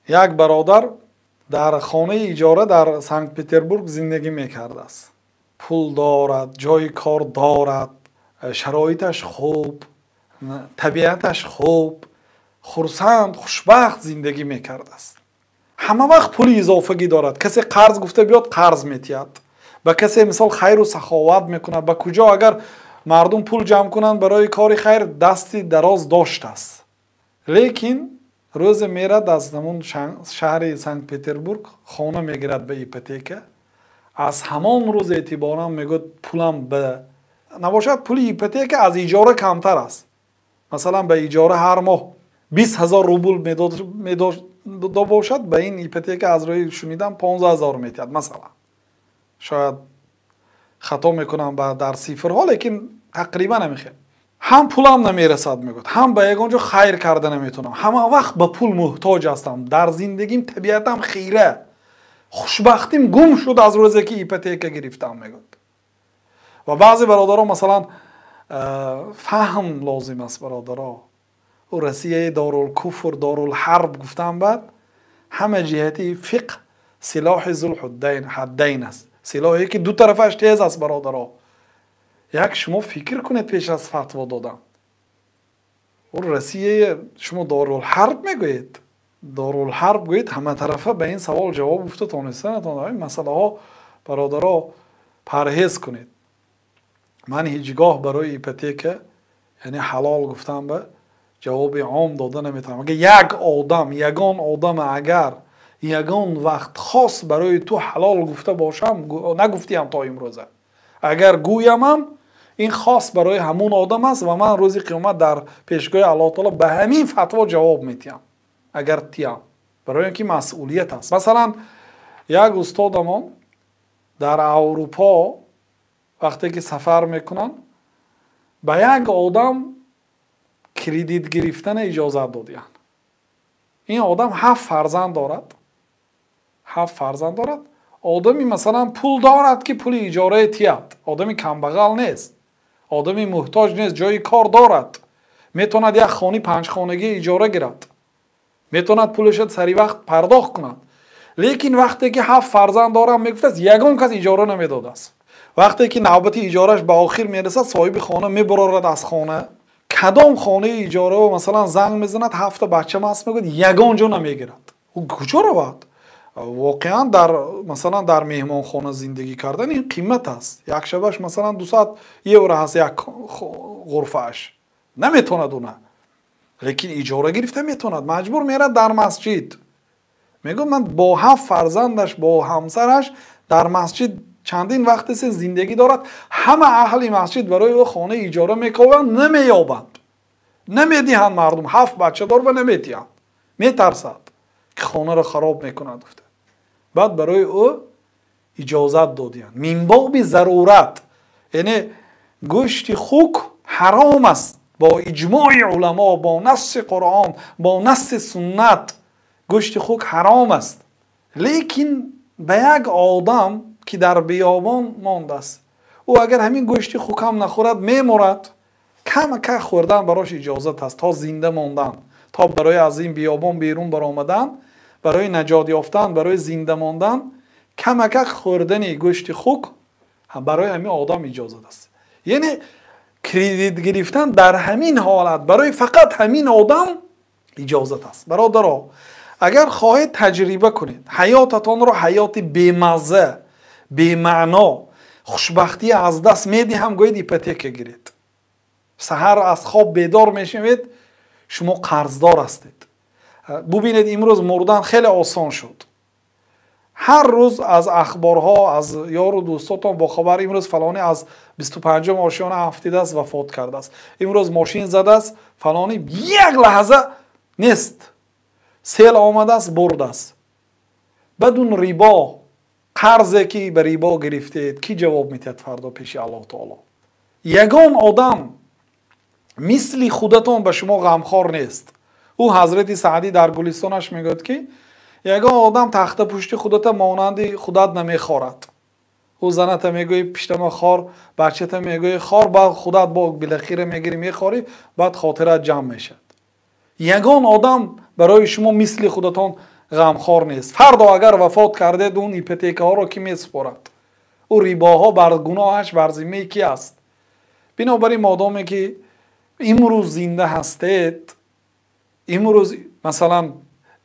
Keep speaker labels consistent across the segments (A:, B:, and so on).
A: Як бародар дар хонаи иҷора дар Санкт-Петербург зиндагӣ мекардааст. Пул дорад, ҷойи кор дорад, шароиташ хуб, табиаташ хуб, хурсанд, хушбахт зиндагӣ мекардааст. Ҳама вақт пули изофагӣ дорад. Касе қарз гуфта биёд, қарз метиҳад. Ба касе мисол хайру саховат мекунад. Ба куҷо агар мардум пул ҷамъ кунанд барои кори хайр, дасти дароз доштааст. Лекин рӯзе мерад аз ҳамон шаҳри Санкт-Петербург хона мегирад ба ипотека. Аз ҳамон рӯз эътиборан мегӯяд, пулам ба набошад, пули ипотека аз иҷора камтар аст. Масалан, ба иҷора ҳар моҳ 20 000 рубл медода бошад, ба ин ипотека аз рӯи шунидам 15 000 метиҳад. Масалан, шояд хато мекунам дар цифрҳо, лекин тақрибан ҳамин хел. Ҳам пулам намерасад, мегӯяд, ҳам ба ягон ҷо хайр карда наметавонам, ҳама вақт ба пул муҳтоҷ ҳастам. Дар зиндагим табиатам хира, хушбахтим гум шуд аз рӯзе ки ипотека гирифтам, мегӯяд. Ва баъзе бародаро, масалан, фаҳм лозим аст, бародаро. Ӯ Россияи дорулкуфр, дорулҳарб гуфтан, баъд ҳама ҷиҳати фиқҳ силоҳи зулҳаддайн аст, силоҳе ки ду тарафаш тез аст. Бародаро, як шумо фикр кунед пеш аз фатво додан. Ӯ Россияи шумо дорулҳарб мегӯед, дорулҳарб гӯед, ҳаматарафа ба ин савол ҷавоб гуфта тониста натавонад. Ин масъалаҳо, бародаро, парҳез кунед. Ман ҳеҷ гоҳ барои ипотека, яъне ҳалол гуфтан, ба ҷавоби ом дода наметавонам. Агар як одам, ягон одам, агар ягон вақт хос барои ту ҳалол гуфта бошам, нагуфтиам то имрӯза, агар гӯямам, ин хос барои ҳамун одам аст ва ман рӯзи қиёмат дар пешгоҳи Аллоҳ таоло ба ҳамин фатво ҷавоб метиҳам, агар тиям, барои он ки масъулият аст. Масалан, як устодамон дар Аврупо вақте ки сафар мекунанд, ба як одам кредит гирифтана иҷозат додиянд. Ин одам ҳафт фарзанд дорад, ҳафт фарзанд дорад. Одами, масалан, пул дорад, ки пули иҷораи тиҳад, одами камбағал нест, одами муҳтоҷ нест, ҷои кор дорад, метавонад як хони панҷхонагӣ иҷора гирад, метавонад пулаша сари вақт пардохт кунад. Лекин вақте ки ҳафт фарзанд дорам мегуфтааст, ягон кас иҷора намедодааст. Вақте ки навбати иҷораш ба охир мерасад, соҳиби хона мебарорад аз хона. Кадом хонаи иҷора, масалан, занг мезанад, ҳафта бачам аст, мегӯяд, ягон ҷо намегирад. Ӯ куҷо равад? Воқеан, дар, масалан, дар меҳмонхона зиндагӣ кардан ин қимат аст. Як шабаш, масалан, 200 евро ҳаст як ғурфааш. Наметавонад уна, лекин иҷора гирифта метавонад. Маҷбур мерад дар масҷид. Мегӯяд, ман бо ҳафт фарзандаш, бо ҳамсараш дар масҷид чандин вақте зиндагӣ дорад. Ҳама аҳли масҷид барои ӯ хонаи иҷора мекованд, намеёбанд, намедиҳанд. Мардум ҳафт бачадор ба наметиҳанд, метарсад, ки хонаро хароб мекунад гуфта. Баъд барои ӯ иҷозат додиянд мин боби зарурат. Яъне гӯшти хук ҳаром аст бо иҷмои уламо, бо насси Қуръон, бо насси суннат гӯшти хук ҳаром аст. Лекин ба як одам, ки дар биёбон мондааст, ӯ агар ҳамин гӯшти хукам нахӯрад, мемурад, камака хӯрдан барош иҷозат аст, то зинда мондан, то барои аз ин биёбон берун баромадан, барои наҷот ёфтан, барои зинда мондан камакак хӯрдани гӯшти хук барои ҳамин одам иҷозат аст. Яъне кредит гирифтан дар ҳамин ҳолат барои фақат ҳамин одам иҷозат аст. Бародаро, агар хоҳед таҷриба кунед, ҳаётатонро ҳаёти бемазза, бемаъно, хушбахтӣ аз даст медиҳам гӯед, ипотека гиред. Саҳар аз хоб бедор мешавед, шумо қарздор ҳастед. Бубинед, имрӯз мурдан хеле осон шуд. Ҳар рӯз аз ахборҳо, аз ёру дӯстотон бохабар: имрӯз фалонӣ аз 25-ум ошёна афтидааст, вафот кардааст, имрӯз мошин задааст фалонӣ, як лаҳза нест, сел омадааст, бурдааст. Бадун рибо, қарзе ки ба рибо гирифтед, кӣ ҷавоб медиҳад фардо пеши Аллоҳ таоло? Ягон одам мисли худатон ба шумо ғамхор нест. Ӯ ҳазрати Саъдӣ дар Гулистонаш мегӯяд, ки ягон одам тахта пушти худата монанди худат намехорад. Ӯ заната мегӯӣ, пиштама хор, бачата мегӯӣ, хор, баъд худат бо билахира мегирӣ, мехорӣ, баъд хотират ҷамъ мешавад. Ягон одам барои шумо мисли худатон Ғамхор нест. Фардо агар вафот кардед, он ипотекаҳоро кӣ месупорад? Ӯ рибоҳо бар гуноҳаш бар зиммаи кӣ аст? Бинобар ин, модоме ки имрӯз зинда ҳастед, имрӯз масалан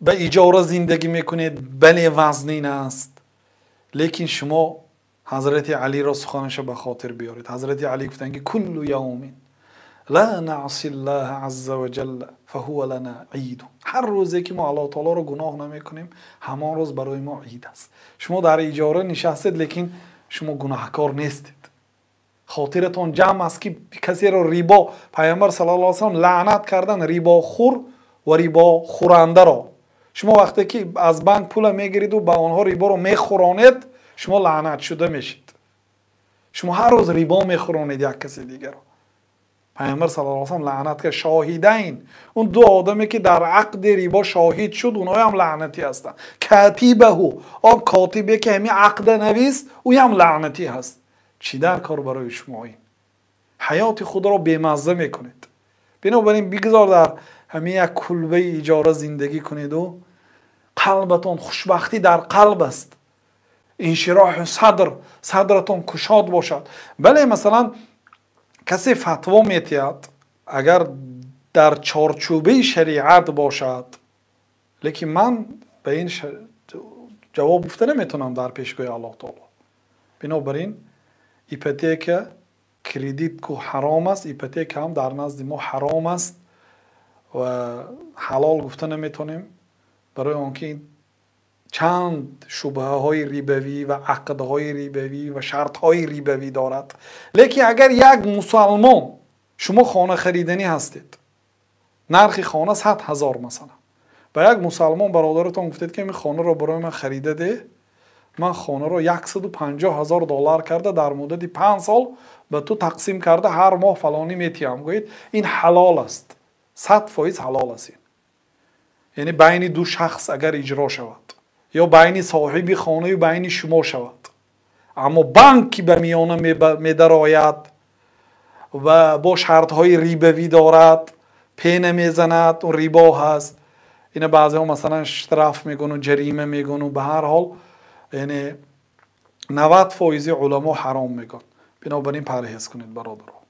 A: ба иҷора зиндагӣ мекунед, бале, вазнин аст, лекин шумо Ҳазрати Алиро суханаша ба хотир биёред. Ҳазрати Али гуфтанд, ки куллу явмин ла наъси ллаҳа азза ва ҷалла фаҳува лана иду. Ҳар рӯзе ки мо Аллоҳ таолоро гуноҳ намекунем, ҳамон рӯз барои мо ид аст. Шумо дар иҷора нишастед, лекин шумо гунаҳкор нестед. Хотиратон ҷамъ аст, ки касеро рибо, Пайғамбар саллаллоҳу алайҳи васаллам лаънат кардан рибохӯр ва рибохӯрандаро. Шумо вақте ки аз банк пула мегириду ба онҳо риборо мехӯронед, шумо лаънатшуда мешед. Шумо ҳар рӯз рибо мехӯронед як каси дигаро. Пайғамбар саллаллоҳу алайҳи васаллам лаънат кард шоҳидайн, он ду одаме ки дар ақди рибо шоҳид шуд, онҳоям лаънатӣ ҳастанд. Катибаҳу, он котибе ки ҳамин ақда навист, ӯям лаънатӣ ҳаст. Чӣ дар кор барои шумо ин? Ҳаёти худро бемазза мекунед. Бинобар ин, бигзор дар ҳамин як кулбаи иҷора зиндагӣ кунеду қалбатон, хушбахтӣ дар қалб аст, иншироҳу садр, садратон кушод бошад. Бале, масалан, касе фатво метиҳад, агар дар чорчӯбаи шариат бошад, лекин ман ба ин ҷавоб гуфта наметавонам дар пешгоҳи Аллоҳ таоло. Бинобар ин, ипотека, кредит ку ҳаром аст, ипотека ҳам дар назди мо ҳаром аст ва ҳалол гуфта наметавонем, барои он ки чанд шубҳаҳои рибавӣ ва ақдҳои рибавӣ ва шартҳои рибавӣ дорад. Лекин агар як мусалмон, шумо хона хариданӣ ҳастед, нархи хона 100 000 масалан, ба як мусалмон бародаратон гуфтед, ки ин хонаро барои ман харида деҳ, ман хонаро 150 000 доллар карда дар муддати 5 сол ба ту тақсим карда ҳар моҳ фалонӣ метиҳам, гӯед, ин ҳалол аст, 100% ҳалол аст ин. Яъне байни ду шахс агар иҷро шавад ё байни соҳиби хонаю байни шумо шавад. Аммо банк ки ба миёна медарояд ва бо шартҳои рибавӣ дорад, пена мезанад, он рибо ҳаст. Ина баъзеҳо масалан штраф мекуну ҷарима мекуну, ба ҳар ҳол, яъне 90 фоизи уламо ҳаром мегӯянд. Бинобар ин парҳез кунед, бародаро.